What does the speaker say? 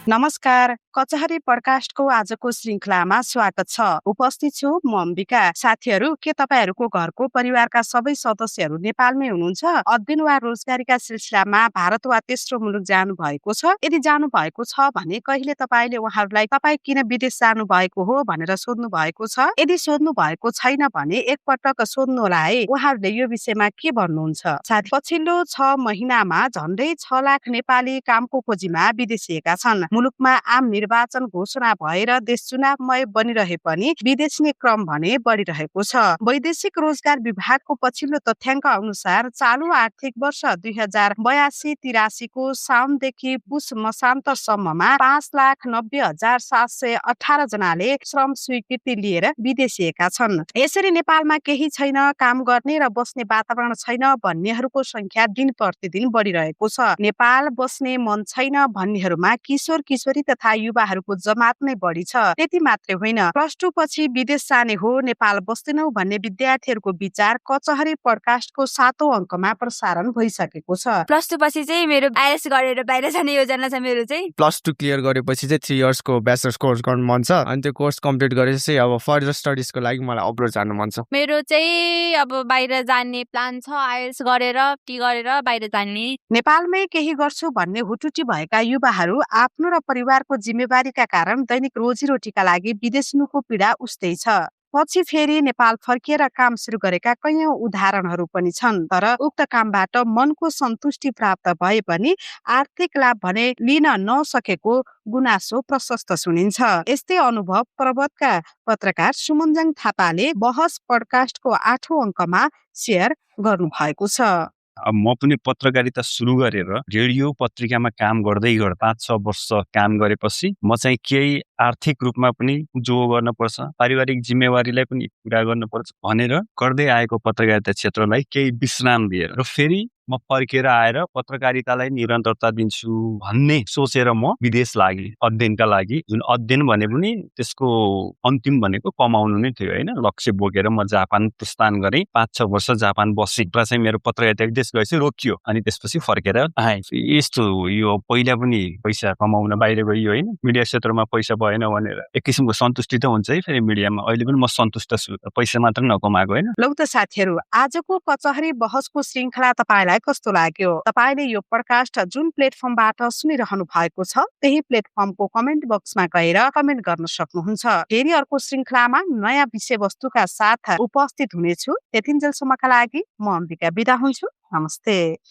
नमस्कार, कचहरी पडकास्टको आजको श्रृङ्खलामा स्वागत छ। उपस्थित छु म अम्बिका। साथीहरू, के तपाईहरूको घरको परिवारका सबै सदस्यहरू नेपालमै हुनुहुन्छ? अध्ययन वा रोजगारीका सिलसिलामा भारत वा तेस्रो मुलुक जानु भएको छ? यदि जानु भएको छ भने कहिले तपाईले उहाँहरूलाई तपाईँ किन विदेश जानु भएको हो भनेर सोध्नु भएको छ? यदि सोध्नु भएको छैन भने एकपटक सोध्नु होला है, उहाँहरूले यो विषयमा के भन्नुहुन्छ? साथी, पछिल्लो 6 महिनामा झन्डै 6 लाख नेपाली कामको खोजीमा विदेशिएका छन्। मुलुकमा आम निर्वाचन घोषणा भएर देश चुनावमय बनिरहे पनि विदेशी क्रम भने बढिरहेको छ। वैदेशिक रोजगार विभागको पछिल्लो तथ्याङ्क अनुसार चालु आर्थिक वर्ष 2082-83 को साउनदेखि पुस मसान्तसम्ममा 5,90,718 जनाले श्रम स्वीकृति लिएर विदेशिएका छन्। यसरी नेपालमा केही छैन, काम गर्ने र बस्ने वातावरण छैन भन्नेहरूको संख्या दिन प्रतिदिन बढिरहेको छ। नेपाल बस्ने मन छैन भन्नेहरूमा किशोर किशोरी तथा युवाहरूको जमात नै बढी छ। त्यति मात्रै होइन, +2 पछि विदेश जाने हो, नेपाल बस्दैनौ भन्ने विद्यार्थीहरूको विचार कचहरी पडकास्टको 7औं अङ्कमा प्रसारण भइसकेको छ। +2 पछि चाहिँ मेरो आइएलटिएस गरेर बाहिर जाने योजना छ। मेरो चाहिँ +2 क्लियर गरेपछि चाहिँ 3 इयर्सको ब्याचलर्स कोर्स गर्नु मन छ, अनि त्यो कोर्स कम्प्लिट गरेपछि अब फर्दर स्टडिजको लागि मलाई अब्रोड जानु मन छ। मेरो चाहिँ अब बाहिर जाने प्लान छ। आइएलटिएस गरेर टी गरेर बाहिर जाने। नेपालमै केही गर्छु भन्ने हुटुटी भएका युवाहरू आफ्नो र परिवारको जिम्मेवारीका कारण दैनिक रोजीरोटीका लागि विदेशिनुको पीडा उस्तै छ। पछि फेरि नेपाल फर्किएर काम सुरु गरेका कैयौं उदाहरणहरू पनि छन्। तर उक्त कामबाट मनको सन्तुष्टि प्राप्त भए पनि आर्थिक लाभ भने लिन नसकेको गुनासो प्रशस्त सुनिन्छ। यस्तै अनुभव पर्वतका पत्रकार सुमनजङ थापाले बहस पडकास्टको 8औं अङ्कमा सेयर गर्नु भएको छ। अब म पनि पत्रकारिता सुरु गरेर रेडियो पत्रिकामा काम गर्दै 5-6 वर्ष काम गरेपछि म चाहिँ केही आर्थिक रूपमा पनि जो गर्न पर्छ, पारिवारिक जिम्मेवारीलाई पनि पूरा गर्न पर्छ भनेर गर्दै आएको पत्रकारिता क्षेत्रलाई केही विश्राम दिएर र फेरि म फर्केर आएर पत्रकारितालाई निरन्तरता दिन्छु भन्ने सोचेर म विदेश लागे अध्ययनका लागि। जुन अध्ययन भने पनि त्यसको अन्तिम भनेको कमाउनु नै थियो हैन। लक्ष्य बोकेर म जापान प्रस्थान गरेँ। 5-6 वर्ष जापान बसेँ र चाहिँ मेरो पत्रकारिता विदेश गएपछि रोकियो, अनि त्यसपछि फर्केर आएँ। यस्तो यो पहिला पनि पैसा कमाउन बाहिर गइयो हैन, मिडिया क्षेत्रमा पैसा भएन भनेर एक किसिमको सन्तुष्टि त हुन्छ है फेरि मिडियामा। अहिले पनि म सन्तुष्ट छु, पैसा मात्र नकमाएको हैन। लौ त साथीहरू, आजको कचहरी बहसको श्रृङ्खला तपाईलाई कस्तो लाग्यो? तपाईले यो पडकास्ट जुन प्लेटफर्मबाट सुनिरहनु भएको छ त्यही प्लेटफर्मको कमेन्ट बक्समा गएर कमेन्ट गर्न सक्नुहुन्छ। फेरि अर्को श्रृङ्खलामा नयाँ विषयवस्तुका साथ उपस्थित हुनेछु। त्यतिन्जेलसम्मका लागि म अम्बिका बिदा हुन्छु। नमस्ते।